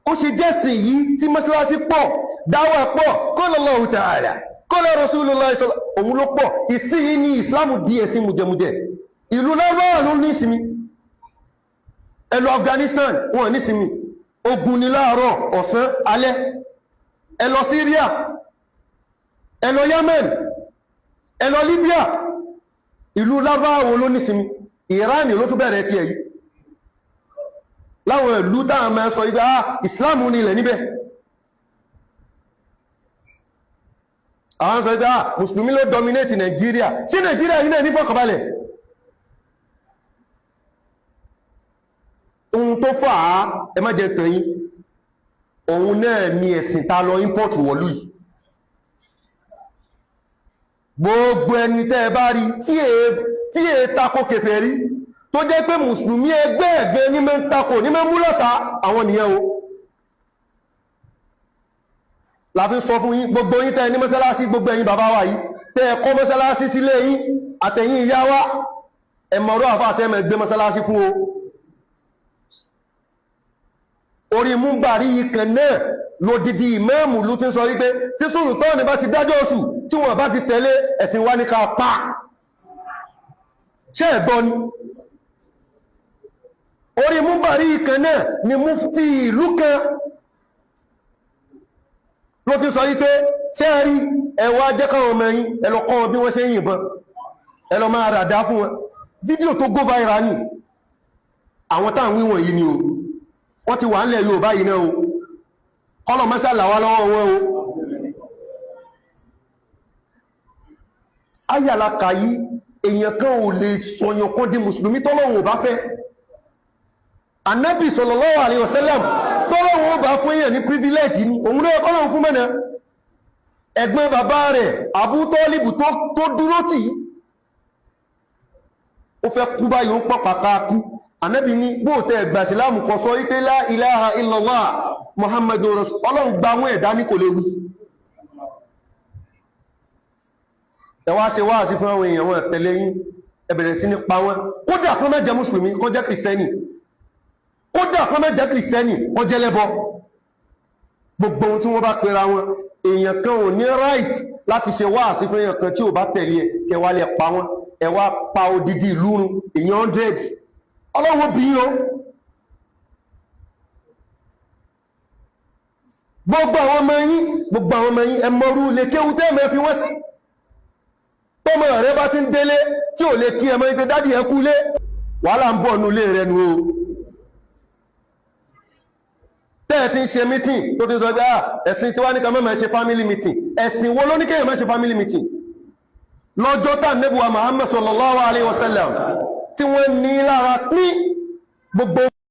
Ó ṣe jẹ́sìn yìí tí mọ́ṣáláṣí pọ̀, dáwà pọ̀, qala Allahu ta'ala, qala Rasulullah, òun ló pọ̀. Ìsìn ní Ìsìláàmù di ẹ̀sìn mùjẹmùjẹ. Ìlú lárúbáwá ló ní ìsinmi. Ẹ lọ Afghanistan, wọn ní ìsinmi, ogun ni láàárọ̀, ọ̀sán, alẹ́. Ẹ lọ Syria, ẹ lọ Yemen, ẹ lọ Libya. Ìlú lárúbáwá ló ní ìsinmi? Iran ló tún bẹ̀rẹ̀ tiẹ̀ yìí. Láwọn ìlú táwọn máa sọ ibẹ̀, ah, Islam ní ilẹ̀ níbẹ̀. Àwọn sọ ibẹ̀, ah, mùsùlùmí ló dominate Nàìjíríà. Sí Nàìjíríà yìí náà ní fọkànbalẹ̀? Ohun tó fà á, ẹ má jẹ́ tàn yín, òun náà ni ẹ̀sìn ta lọ import wọ̀lú yìí. Gbogbo ẹni tẹ́ ẹ bá rí tí è tako kèfèrí, tó jẹ́ pé mùsùlùmí ẹgbẹ́ ẹ̀gbẹ́ ní mẹ́ ń tako, ní mẹ́ mú lọ́ta àwọn nìyẹn o. La fi sọ fún yín, gbogbo yín tẹ́ ní mọ́sálásí, gbogbo ẹ̀yin bàbá wa yìí tẹ́ ẹ kọ́ mọ́sálásí sílé yín, àtẹ̀yìn ìyá wa, ẹ mọ̀rọ̀ àfáà tẹ́ mẹ́ gbé mọ́sálásí fún o. Orí múmbàrí yìí kan náà lódìdí ìmáàmù ló ti ń sọ wípé tí Sultan bá ti dájọ́ oṣù, tí wọ́n bá ti tẹ̀lé ẹ̀sìn wa ní ká pa. Ṣé ẹ gbọ́ ni? Orí múmbàrí yìí kan náà ni mufti ìlú kan ló ti sọ wípé ṣé ẹ rí, ẹ wá jẹ́ káwọn ọmọ yín, ẹ lọ kọ́ wọn bí wọ́n ṣe ń yìnbọn, ẹ lọ máa ràdá fún wọn. Fídíò tó go viral ni. Àwọn táwọn wíwọ̀n yìí ni o, wọ́n ti wà nílẹ̀ Yorùbá yìí náà o. Kọ́lọ̀ mọ́sálà wá lọ́wọ́ wọn o. Ayàlaka yìí, èèyàn kan ò lè sọ̀yàn kan di mùsùlùmí tọ́lọ́hun ò bá fẹ́. Ànábì sallallahu alaihi wasallam, tọ́lọ́hun ò bá fún èèyàn ní privilege ni òun ló kọ́lọ́hun fún mẹ́nà. Ẹ̀gbọ́n bàbá rẹ̀ Abu Tọ́líbù tó dúró tì í, ó fẹ́ kú báyìí, ó ń pọ̀ pàkà kú. Ànábì ní bóòtẹ́ ẹgbà sílámù kọ sọ wípé la ilaha illallah Muhammadu rasul. Ọlọ́run gba àwọn ẹ̀dá ní kò lè wí. Ẹ wá ṣe wáàsí fún àwọn èèyàn, wọn tẹ̀lé yín, ẹ bẹ̀rẹ̀ sí ní pa wọn. Kódà kó má jẹ́ mùsùlùmí, kó jẹ́ kìrìsìtẹ́nì, kódà kó má jẹ́ kìrìsìtẹ́nì, kó jẹ́ lẹ́bọ, gbogbo ohun tí wọ́n bá pera wọn, èèyàn kan ò ní right láti ṣe wáàsí fún èèyàn kan tí ò bá tẹ̀lé ẹ kẹwàá lẹ pa wọn. Ẹ wá pa odidi ìlú run, èèyàn 100. Ọlọ́run bí o. Gbogbo àwọn ọmọ yín, gbogbo àwọn ọmọ yín, ẹ mọrú lè kéwú tẹ́ mẹ́ fi wọ́n sí. Tọ́mọ rẹ bá ti ń délé tí ò lè kí ẹmọ ipé dádì ẹ kú lé, wàhálà ń bọ̀ nú ilé rẹ nu o. Tẹ́ ẹ ti ń ṣe meeting tó ti sọ pé ẹ̀sìn tí wá ní ká má máa ṣe family meeting. Ẹ̀sìn wo ló ní kéèyàn má ṣe family meeting? Lọ́jọ́ tá nẹ́bùwà Muhammad sallallahu alaihi wasallam tí wọ́n ní lára pín gbogbo